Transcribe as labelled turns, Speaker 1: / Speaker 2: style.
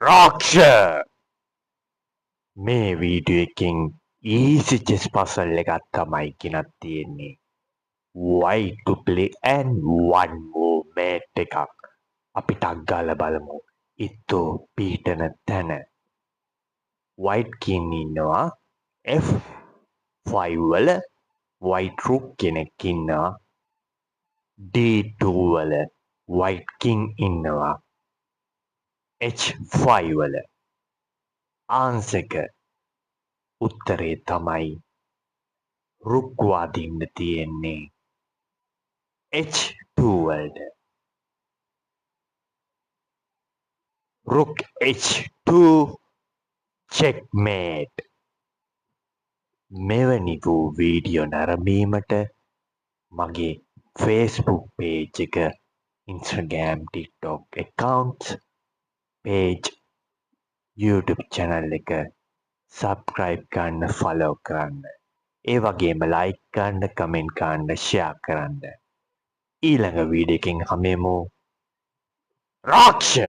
Speaker 1: රාක්ෂ. මේ වීඩියෝ එකෙන් easy chess පසල් එකක් තමයි ගෙනත් තියෙන්නේ. White to play and one more mate එකක්. අපි ටක් ගාලා බලමු. ඉත්තෝ පිහිටන තැන. White king ඉන්නවා F5 වල, white rook කෙනෙක් ඉන්නවා D2 වල, white king ඉන්නවා H5 වල. ආන්සර් එක, උත්තරේ තමයි රුක් වදින්න තියෙන්නේ H2 වලට. Rook H2 checkmate. මෙවැනි වූ වීඩියෝ නැරඹීමට මගේ Facebook page එක, Instagram, TikTok accounts page, YouTube channel එක සබ්ස්ක්‍රයිබ් කරන්න, ෆලෝ කරන්න. ඒ වගේම ලයික් කරන්න, කමෙන්ට් කරන්න, ෂෙයා කරන්න. ඊළඟ වීඩියෝ එකකින් හමුවෙමු. රාක්ෂ.